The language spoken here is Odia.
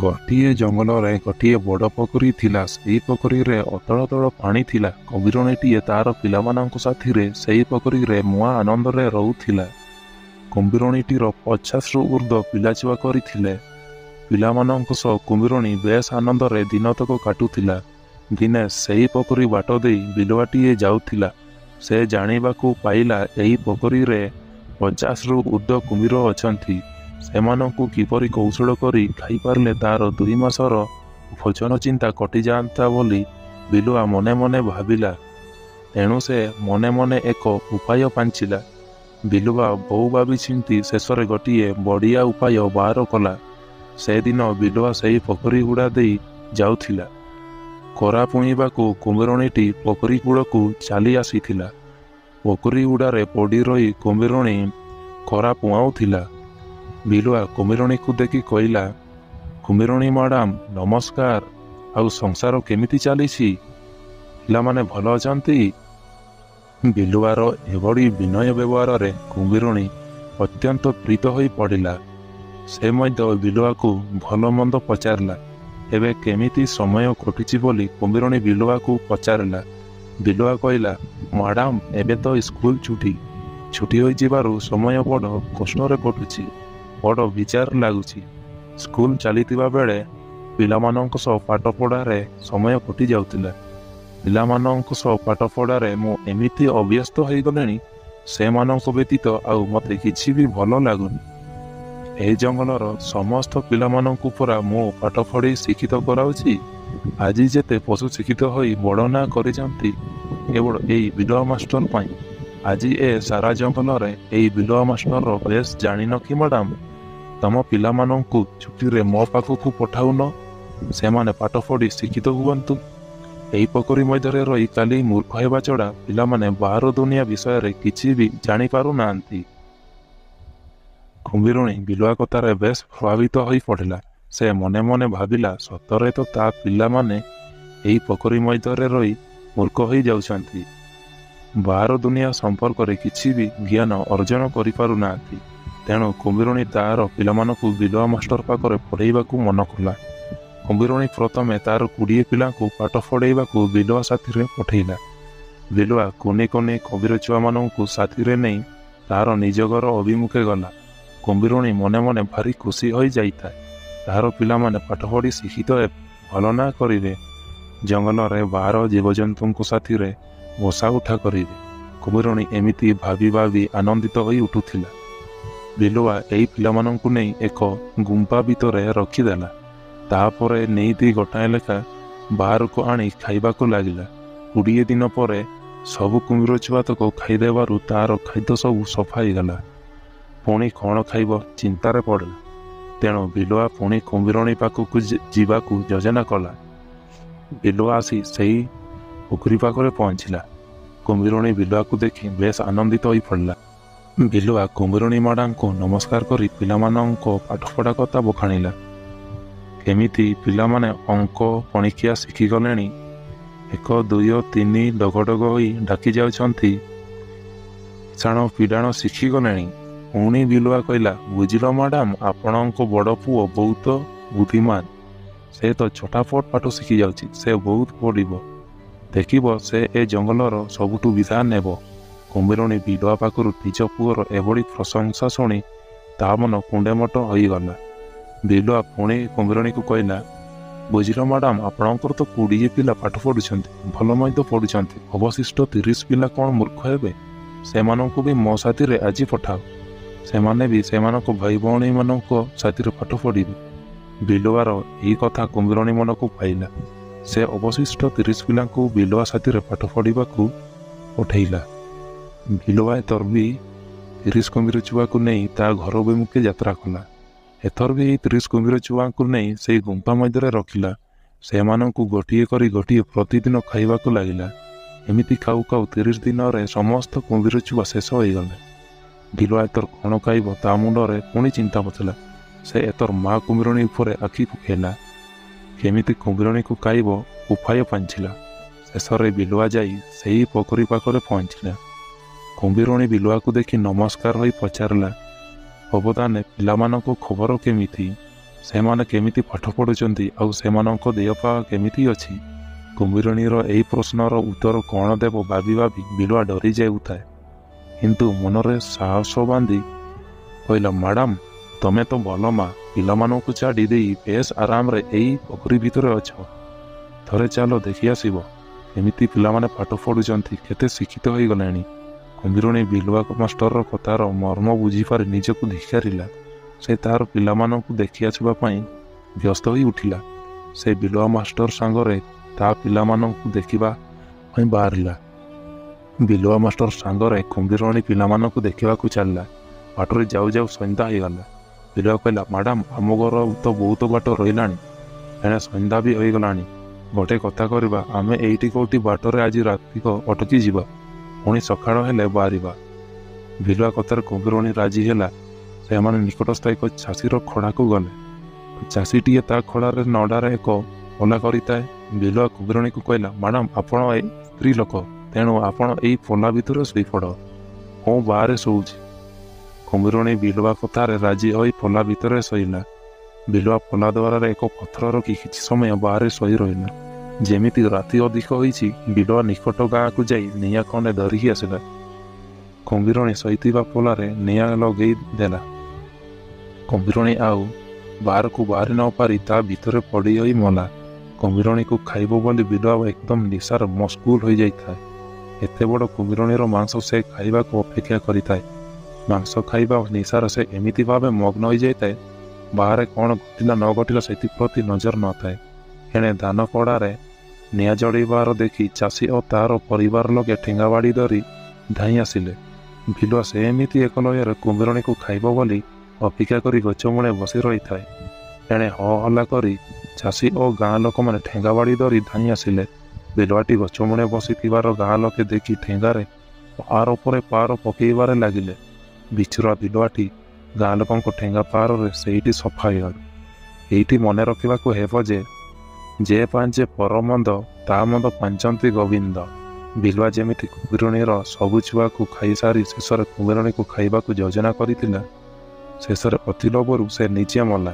ଗୋଟିଏ ଜଙ୍ଗଲରେ ଗୋଟିଏ ବଡ଼ ପୋଖରୀ ଥିଲା। ସେହି ପୋଖରୀରେ ଅତଳ ତଳ ପାଣି ଥିଲା। କୁମ୍ଭୀରଣୀଟିଏ ତାର ପିଲାମାନଙ୍କ ସାଥିରେ ସେହି ପୋଖରୀରେ ମହା ଆନନ୍ଦରେ ରହୁଥିଲା। କୁମ୍ଭୀରଣୀଟିର 50ରୁ ଉର୍ଦ୍ଧ୍ୱ ପିଲାଛୁଆ କରିଥିଲେ। ପିଲାମାନଙ୍କ ସହ କୁମ୍ଭୀରଣୀ ବେଶ ଆନନ୍ଦରେ ଦିନତକ କାଟୁଥିଲା। ଦିନେ ସେହି ପୋଖରୀ ବାଟ ଦେଇ ବିଲୁଆଟିଏ ଯାଉଥିଲା। ସେ ଜାଣିବାକୁ ପାଇଲା, ଏହି ପୋଖରୀରେ 50ରୁ ଉର୍ଦ୍ଧ୍ୱ କୁମ୍ଭୀର ଅଛନ୍ତି। ସେମାନଙ୍କୁ କିପରି କୌଶଳ କରି ଖାଇପାରିଲେ ତାର 2 ମାସର ଭୋଜନ ଚିନ୍ତା କଟିଯାଆନ୍ତା ବୋଲି ବିଲୁଆ ମନେ ମନେ ଭାବିଲା। ତେଣୁ ସେ ମନେ ମନେ ଏକ ଉପାୟ ପାଞ୍ଚିଲା। ବିଲୁଆ ବହୁ ଭାବି ଚିନ୍ତି ଶେଷରେ ଗୋଟିଏ ବଢ଼ିଆ ଉପାୟ ବାହାର କଲା। ସେଦିନ ବିଲୁଆ ସେହି ପୋଖରୀ ହୁଡ଼ା ଦେଇ ଯାଉଥିଲା। ଖରା ପୁଇଁବାକୁ କୁମ୍ଭୀରଣୀଟି ପୋଖରୀ କୂଳକୁ ଚାଲି ଆସିଥିଲା। ପୋଖରୀ ହୁଡ଼ାରେ ପଡ଼ି ରହି କୁମ୍ଭୀରଣୀ ଖରା ପୁଆଉଥିଲା। ବିଲୁଆ କୁମ୍ଭୀରଣୀକୁ ଦେଖି କହିଲା, କୁମ୍ଭୀରଣୀ ମାଡ଼ାମ, ନମସ୍କାର। ଆଉ ସଂସାର କେମିତି ଚାଲିଛି? ପିଲାମାନେ ଭଲ ଅଛନ୍ତି? ବିଲୁଆର ଏଭଳି ବିନୟ ବ୍ୟବହାରରେ କୁମ୍ଭୀରଣୀ ଅତ୍ୟନ୍ତ ପ୍ରୀତ ହୋଇ ପଡ଼ିଲା। ସେ ମଧ୍ୟ ବିଲୁଆକୁ ଭଲ ମନ୍ଦ ପଚାରିଲା। ଏବେ କେମିତି ସମୟ କଟୁଛି ବୋଲି କୁମ୍ଭୀରଣୀ ବିଲୁଆକୁ ପଚାରିଲା। ବିଲୁଆ କହିଲା, ମାଡ଼ାମ, ଏବେ ତ ସ୍କୁଲ ଛୁଟି। ଛୁଟି ହୋଇଯିବାରୁ ସମୟ ବଡ଼ କଷ୍ଟରେ କଟୁଛି, ବଡ଼ ବିଜାର ଲାଗୁଛି। ସ୍କୁଲ ଚାଲିଥିବା ବେଳେ ପିଲାମାନଙ୍କ ସହ ପାଠପଢ଼ାରେ ସମୟ କଟି ଯାଉଥିଲା। ପିଲାମାନଙ୍କ ସହ ପାଠପଢ଼ାରେ ମୁଁ ଏମିତି ଅଭ୍ୟସ୍ତ ହୋଇଗଲିଣି, ସେମାନଙ୍କ ବ୍ୟତୀତ ଆଉ ମୋତେ କିଛି ବି ଭଲ ଲାଗୁନି। ଏହି ଜଙ୍ଗଲର ସମସ୍ତ ପିଲାମାନଙ୍କୁ ପରା ମୁଁ ପାଠ ପଢ଼େଇ ଶିକ୍ଷିତ କରାଉଛି। ଆଜି ଯେତେ ପଶୁ ଶିକ୍ଷିତ ହୋଇ ବଡ଼ ନାଁ କରିଛନ୍ତି, କେବଳ ଏଇ ବିଲୁଆ ମାଷ୍ଟର ପାଇଁ। ଆଜି ଏ ସାରା ଜଙ୍ଗଲରେ ଏଇ ବିଲୁଆ ମାଷ୍ଟରର ବେଶ ଜାଣିନ କି ମାଡ଼ାମ? ତମ ପିଲାମାନଙ୍କୁ ଛୁଟିରେ ମୋ ପାଖକୁ ପଠାଉନ, ସେମାନେ ପାଠ ପଢ଼ି ଶିକ୍ଷିତ ହୁଅନ୍ତୁ। ଏହି ପୋଖରୀ ମଧ୍ୟରେ ରହି କାଲି ମୂର୍ଖ ହେବା ଛଡ଼ା ପିଲାମାନେ ବାହାର ଦୁନିଆ ବିଷୟରେ କିଛି ବି ଜାଣିପାରୁନାହାନ୍ତି। କୁମ୍ଭୀରଣୀ ବିଲୁଆ କଥାରେ ବେଶ ପ୍ରଭାବିତ ହୋଇ ପଡ଼ିଲା। ସେ ମନେ ମନେ ଭାବିଲା, ସତରେ ତ ତା ପିଲାମାନେ ଏହି ପୋଖରୀ ମଧ୍ୟରେ ରହି ମୂର୍ଖ ହୋଇଯାଉଛନ୍ତି, ବାହାର ଦୁନିଆ ସମ୍ପର୍କରେ କିଛି ବି ଜ୍ଞାନ ଅର୍ଜନ କରିପାରୁନାହାନ୍ତି। ତେଣୁ କୁମ୍ଭୀରଣୀ ତାର ପିଲାମାନଙ୍କୁ ବିଲୁଆ ମାଷ୍ଟର ପାଖରେ ପଢ଼େଇବାକୁ ମନ କଲା। କୁମ୍ଭୀରଣୀ ପ୍ରଥମେ ତାର 20 ପିଲାଙ୍କୁ ପାଠ ପଢ଼େଇବାକୁ ବିଲୁଆ ସାଥିରେ ପଠେଇଲା। ବିଲୁଆ କୁନି କୁନି କୁମ୍ଭୀର ଛୁଆମାନଙ୍କୁ ସାଥିରେ ନେଇ ତାର ନିଜ ଘର ଅଭିମୁଖେ ଗଲା। କୁମ୍ଭୀରଣୀ ମନେ ମନେ ଭାରି ଖୁସି ହୋଇଯାଇଥାଏ। ତାହାର ପିଲାମାନେ ପାଠ ପଢ଼ି ଶିକ୍ଷିତ ହେବେ, ଭଲ ନାଁ କରିବେ, ଜଙ୍ଗଲରେ ବାହାର ଜୀବଜନ୍ତୁଙ୍କ ସାଥିରେ ବସା ଉଠା କରିବେ। କୁମ୍ଭୀରଣୀ ଏମିତି ଭାବି ଭାବି ଆନନ୍ଦିତ ହୋଇ ଉଠୁଥିଲା। ବିଲୁଆ ଏହି ପିଲାମାନଙ୍କୁ ନେଇ ଏକ ଗୁମ୍ଫା ଭିତରେ ରଖିଦେଲା। ତାପରେ ନେଇତି ଗୋଟାଏ ଲେଖା ବାହାରକୁ ଆଣି ଖାଇବାକୁ ଲାଗିଲା। 20 ଦିନ ପରେ ସବୁ କୁମ୍ଭୀର ଛୁଆତକ ଖାଇଦେବାରୁ ତାର ଖାଦ୍ୟ ସବୁ ସଫା ହେଇଗଲା। ପୁଣି କ'ଣ ଖାଇବ ଚିନ୍ତାରେ ପଡ଼ିଲା। ତେଣୁ ବିଲୁଆ ପୁଣି କୁମ୍ଭୀରଣୀ ପାଖକୁ ଯିବାକୁ ଯୋଜନା କଲା। ବିଲୁଆ ଆସି ସେଇ ପୋଖରୀ ପାଖରେ ପହଞ୍ଚିଲା। କୁମ୍ଭୀରଣୀ ବିଲୁଆକୁ ଦେଖି ବେଶ ଆନନ୍ଦିତ ହୋଇ ପଡ଼ିଲା। ବିଲୁଆ କୁମ୍ଭୀରଣୀ ମାଡ଼ାମଙ୍କୁ ନମସ୍କାର କରି ପିଲାମାନଙ୍କ ପାଠପଢ଼ା କଥା ବଖାଣିଲା। କେମିତି ପିଲାମାନେ ଅଙ୍କ ପଣିକିଆ ଶିଖିଗଲେଣି, 1 2 3 ଡଗ ଡଗ ହୋଇ ଡାକି ଯାଉଛନ୍ତି, ମିଶାଣ ପିଡ଼ାଣ ଶିଖିଗଲେଣି। ପୁଣି ବିଲୁଆ କହିଲା, ବୁଝିଲ ମାଡ଼ାମ, ଆପଣଙ୍କ ବଡ଼ ପୁଅ ବହୁତ ବୁଦ୍ଧିମାନ। ସେ ତ ଚଟାପଟ ପାଠ ଶିଖିଯାଉଛି। ସେ ବହୁତ ପଢ଼ିବ, ଦେଖିବ ସେ ଏ ଜଙ୍ଗଲର ସବୁଠୁ ବିଧାନ ନେବ। କୁମ୍ଭୀରଣୀ ବିଲୁଆ ପାଖରୁ ନିଜ ପୁଅର ଏଭଳି ପ୍ରଶଂସା ଶୁଣି ତା ମନ କୁଣ୍ଡେମୋଟ ହୋଇଗଲା। ବିଲୁଆ ପୁଣି କୁମ୍ଭୀରଣୀକୁ କହିଲା, ବୁଝିଲ ମାଡ଼ାମ, ଆପଣଙ୍କର ତ 20 ପିଲା ପାଠ ପଢ଼ୁଛନ୍ତି, ଭଲ ମଧ୍ୟ ପଢ଼ୁଛନ୍ତି। ଅବଶିଷ୍ଟ 30 ପିଲା କ'ଣ ମୂର୍ଖ ହେବେ? ସେମାନଙ୍କୁ ବି ମୋ ସାଥିରେ ଆଜି ପଠାଅ। ସେମାନେ ବି ସେମାନଙ୍କ ଭାଇ ଭଉଣୀମାନଙ୍କ ସାଥିରେ ପାଠ ପଢ଼ିବେ। ବିଲୁଆର ଏହି କଥା କୁମ୍ଭୀରଣୀ ମନକୁ ପାଇଲା। ସେ ଅବଶିଷ୍ଟ 30 ପିଲାଙ୍କୁ ବିଲୁଆ ସାଥିରେ ପାଠ ପଢ଼ିବାକୁ ପଠେଇଲା। ବିଲୁଆ ଏଥର ବି 30 କୁମ୍ଭୀର ଛୁଆକୁ ନେଇ ତା ଘର ଅଭିମୁଖେ ଯାତ୍ରା କଲା। ଏଥର ବି ଏହି 30 କୁମ୍ଭୀର ଛୁଆଙ୍କୁ ନେଇ ସେଇ ଗୁମ୍ଫା ମଧ୍ୟରେ ରଖିଲା। ସେମାନଙ୍କୁ ଗୋଟିଏ କରି ଗୋଟିଏ ପ୍ରତିଦିନ ଖାଇବାକୁ ଲାଗିଲା। ଏମିତି ଖାଉ ଖାଉ 30 ଦିନରେ ସମସ୍ତ କୁମ୍ଭୀର ଛୁଆ ଶେଷ ହୋଇଗଲେ। ବିଲୁଆ ଏଥର କ'ଣ ଖାଇବ ତା ମୁଣ୍ଡରେ ପୁଣି ଚିନ୍ତା ପଶିଲା। ସେ ଏଥର ମା କୁମ୍ଭୀରଣୀ ଉପରେ ଆଖି ପକେଇଲା। କେମିତି କୁମ୍ଭୀରଣୀକୁ ଖାଇବ ଉପାୟ ପାଞ୍ଚିଲା। ଶେଷରେ ବିଲୁଆ ଯାଇ ସେଇ ପୋଖରୀ ପାଖରେ ପହଞ୍ଚିଲା। କୁମ୍ଭୀରଣୀ ବିଲୁଆକୁ ଦେଖି ନମସ୍କାର ହୋଇ ପଚାରିଲା, ଅବଦାନେ, ପିଲାମାନଙ୍କ ଖବର କେମିତି? ସେମାନେ କେମିତି ପାଠ ପଢ଼ୁଛନ୍ତି ଆଉ ସେମାନଙ୍କ ଦେହପା କେମିତି ଅଛି? କୁମ୍ଭୀରଣୀର ଏହି ପ୍ରଶ୍ନର ଉତ୍ତର କ'ଣ ଦେବ ଭାବି ଭାବି ବିଲୁଆ ଡରି ଯାଉଥାଏ। କିନ୍ତୁ ମନରେ ସାହସ ବାନ୍ଧି କହିଲା, ମ୍ୟାଡ଼ାମ୍, ତମେ ତ ଭଲ ମା, ପିଲାମାନଙ୍କୁ ଛାଡ଼ି ଦେଇ ବେଶ ଆରାମରେ ଏଇ ପୋଖରୀ ଭିତରେ ଅଛ। ଥରେ ଚାଲ ଦେଖି ଆସିବ କେମିତି ପିଲାମାନେ ପାଠ ପଢ଼ୁଛନ୍ତି, କେତେ ଶିକ୍ଷିତ ହୋଇଗଲେଣି। କୁମ୍ଭୀରଣୀ ବିଲୁଆ ମାଷ୍ଟରର କଥାର ମର୍ମ ବୁଝିପାରି ନିଜକୁ ଧିକ୍କାରିଲା। ସେ ତାର ପିଲାମାନଙ୍କୁ ଦେଖି ଆସିବା ପାଇଁ ବ୍ୟସ୍ତ ହୋଇ ଉଠିଲା। ସେ ବିଲୁଆ ମାଷ୍ଟର ସାଙ୍ଗରେ ତା ପିଲାମାନଙ୍କୁ ଦେଖିବା ପାଇଁ ବାହାରିଲା। ବିଲୁଆ ମାଷ୍ଟର ସାଙ୍ଗରେ କୁମ୍ଭୀରଣୀ ପିଲାମାନଙ୍କୁ ଦେଖିବାକୁ ଚାଲିଲା। ବାଟରେ ଯାଉ ଯାଉ ସନ୍ଧ୍ୟା ହେଇଗଲା। ବିଲୁଆ କହିଲା, ମ୍ୟାଡ଼ାମ୍, ଆମ ଘର ତ ବହୁତ ବାଟ ରହିଲାଣି, ଏଣେ ସନ୍ଧ୍ୟା ବି ହୋଇଗଲାଣି। ଗୋଟେ କଥା କରିବା, ଆମେ ଏଇଠି କୋଉଠି ବାଟରେ ଆଜି ରାତିକ ଅଟକି ଯିବା, ପୁଣି ସକାଳ ହେଲେ ବାହାରିବା। ବିଲୁଆ କଥାରେ କୁମ୍ଭୀରଣୀ ରାଜି ହେଲା। ସେମାନେ ନିକଟସ୍ଥ ଏକ ଚାଷୀର ଖଡ଼ାକୁ ଗଲେ। ଚାଷୀଟିଏ ତା ଖଡ଼ାରେ ନଡ଼ାରେ ଏକ ପଲା କରିଥାଏ। ବିଲୁଆ କୁମ୍ଭୀରଣୀକୁ କହିଲା, ମ୍ୟାଡ଼ାମ୍, ଆପଣ ଏ ସ୍ତ୍ରୀ ଲୋକ, ତେଣୁ ଆପଣ ଏଇ ପଲା ଭିତରେ ଶୋଇପଡ଼, ମୁଁ ବାହାରେ ଶୋଉଛି। କୁମ୍ଭୀରଣୀ ବିଲୁଆ କଥାରେ ରାଜି ହୋଇ ପଲା ଭିତରେ ଶୋଇଲା। ବିଲୁଆ ପଲା ଦ୍ୱାରରେ ଏକ ପଥର ରଖି କିଛି ସମୟ ବାହାରେ ଶୋଇ ରହିଲା। ଯେମିତି ରାତି ଅଧିକ ହୋଇଛି, ବିଲୁଆ ନିକଟ ଗାଁକୁ ଯାଇ ନିଆଁ ଖଣ୍ଡେ ଧରିକି ଆସିଲା। କୁମ୍ଭୀରଣୀ ଶୋଇଥିବା ପଲାରେ ନିଆଁ ଲଗେଇ ଦେଲା। କୁମ୍ଭୀରଣୀ ଆଉ ବାହାରକୁ ବାହାରି ନ ପାରି ତା ଭିତରେ ପଡ଼ି ହୋଇ ମଲା। କୁମ୍ଭୀରଣୀକୁ ଖାଇବ ବୋଲି ବିଲୁଆ ଏକଦମ ନିଶାର ମସଗୁଲ ହୋଇଯାଇଥାଏ। ଏତେ ବଡ଼ କୁମ୍ଭୀରଣୀର ମାଂସ ସେ ଖାଇବାକୁ ଅପେକ୍ଷା କରିଥାଏ। ମାଂସ ଖାଇବା ନିଶାରେ ସେ ଏମିତି ଭାବେ ମଗ୍ନ ହୋଇଯାଇଥାଏ, ବାହାରେ କ'ଣ ଘଟିଲା ନ ଘଟିଲା ସେଥିପ୍ରତି ନଜର ନଥାଏ। ଏଣେ ଧାନ କଡ଼ାରେ ନିଆଁ ଜଳିବାର ଦେଖି ଚାଷୀ ଓ ତାର ପରିବାର ଲୋକେ ଠେଙ୍ଗା ବାଡ଼ି ଧରି ଧାଇଁ ଆସିଲେ। ବିଲୁଆ ସେମିତି ଏକ ଲୟରେ କୁମ୍ଭୀରଣୀକୁ ଖାଇବ ବୋଲି ଅପେକ୍ଷା କରି ଗଛ ମୂଳେ ବସି ରହିଥାଏ। ଏଣେ ହୋ ହଲ୍ଲା କରି ଚାଷୀ ଓ ଗାଁ ଲୋକମାନେ ଠେଙ୍ଗା ବାଡ଼ି ଧରି ଧାଇଁ ଆସିଲେ। ବିଲୁଆଟି ଗଛ ମୂଳେ ବସିଥିବାର ଗାଁ ଲୋକେ ଦେଖି ଠେଙ୍ଗାରେ ପାର ଉପରେ ପାର ପକେଇବାରେ ଲାଗିଲେ। ବିଚରା ବିଲୁଆଟି ଗାଁ ଲୋକଙ୍କ ଠେଙ୍ଗା ପାରରେ ସେଇଠି ସଫା ହେଇଗଲା। ଏଇଠି ମନେ ରଖିବାକୁ ହେବ ଯେ ପାଞ୍ଚେ ପରମନ୍ଦ ତା ମନ୍ଦ ପାଞ୍ଚନ୍ତି ଗୋବିନ୍ଦ। ବିଲୁଆ ଯେମିତି କୁମ୍ଭୀରଣୀର ସବୁ ଛୁଆକୁ ଖାଇସାରି ଶେଷରେ କୁମ୍ଭୀରଣୀକୁ ଖାଇବାକୁ ଯୋଜନା କରିଥିଲା, ଶେଷରେ ଅତି ଲୋଭରୁ ସେ ନିଜେ ମଲା।